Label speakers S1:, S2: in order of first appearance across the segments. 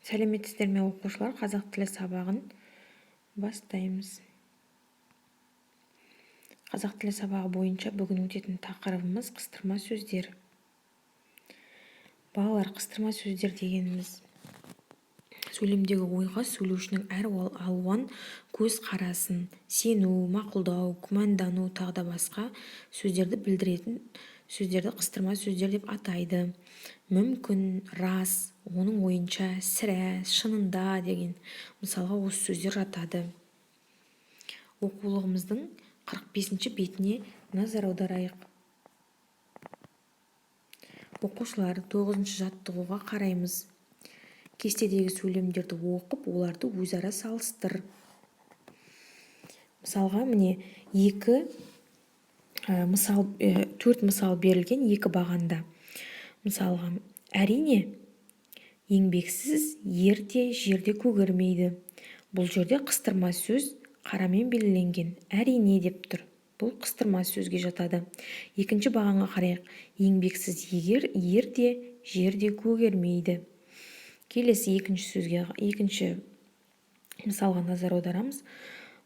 S1: Сәлеметсіздер ме, оқушылар! Қазақ тілі сабағын бастаймыз. Қазақ тілі сабағы бойынша бүгін өтетін тақырыбымыз қыстырма сөздер. Балалар, қыстырма сөздер дегеніміз сөйлемдегі ойға сөйлеушінің әр алуан көзқарасын, сену, мақұлдау, күмәндану, тағы да басқа сөздерді білдіретін сөздерді қыстырма сөздер деп атайды. Мүмкін, рас, оның ойынша, сірә, шынында деген мысалға осы сөздер жатады. Оқулығымыздың 45-ші бетіне назар аударайық. Оқушылар, 9-шы жаттығуға қараймыз. Кестедегі сөйлемдерді оқып, оларды өзара салыстыр. Мысалға, міне, екі мысал, төрт мысал берілген екі бағанда. Мысалға, әрине, еңбексіз ер де жерде көгермейді. Бұл жерде қыстырма сөз қарамен белгіленген. Әрине деп тұр. Бұл қыстырма сөзге жатады. Екінші бағанға қарайық. Еңбексіз егер ер де жерде көгермейді. Келесі екінші сөзге, екінші мысалға назар аударамыз.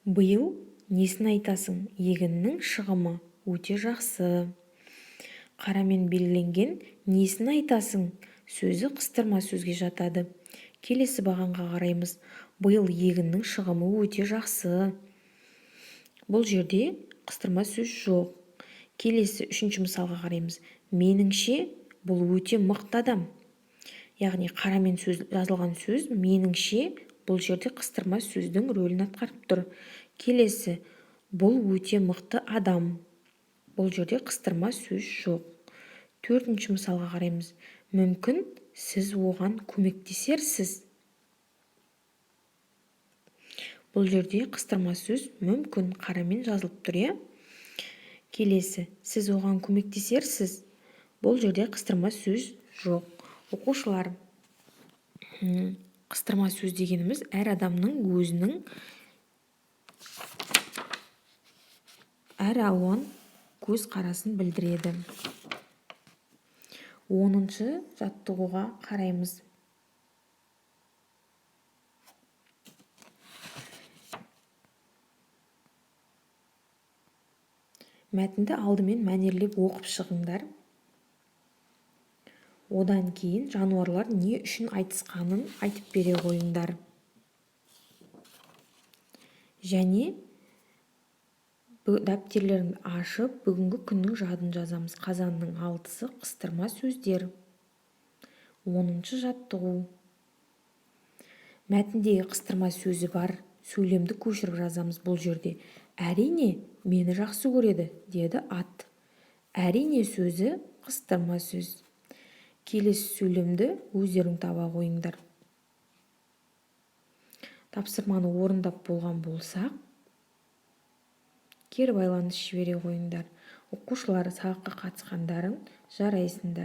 S1: Биыл несін айтасың? Егіннің шығымы өте жақсы. Қарамен белгіленген несін айтасың сөзі қыстырма сөзге жатады. Келесі бағанға қараймыз. Биыл егіннің шығымы өте жақсы. Бұл жерде қыстырма сөз жоқ. Келесі үшінші мысалға қараймыз. Меніңше, бұл өте мықты адам. Яғни қарамен сөз, жазылған сөз меніңше бұл жерде қыстырма сөздің рөлін атқарып тұр. Келесі, бұл өте мықты адам. Бұл жерде қыстырма сөз жоқ. Төртінші мысалға қараймыз. Мүмкін сіз оған көмектесерсіз. Бұл жерде қыстырма сөз мүмкін қарамен жазылып тұр, иә? Келесі, сіз оған көмектесерсіз. Бұл жерде қыстырма сөз жоқ. Оқушылар, қыстырма сөз дегеніміз әр адамның өзінің әр алуан көзқарасын білдіреді. 10-шы жаттығуға қараймыз. Мәтінді алдымен мәнерлеп оқып шығыңдар. Одан кейін жануарлар не үшін айтысқанын айтып бере қойыңдар. Және дәптерлеріңді ашып, бүгінгі күннің жадын жазамыз. Қазанның 6-сы қыстырма сөздер. 10-шы жаттығу. Мәтіндегі қыстырма сөзі бар сөйлемді көшіріп жазамыз бұл жерде. Әрине, мені жақсы көреді, деді ат. Әрине сөзі қыстырма сөз. Келесі сөйлемді өздерің таба қойыңдар. Тапсырманы орындап болған болсақ, кері байланыс жібере қойыңдар. Оқушылар, сабаққа қатысқандарың жарайсыңдар.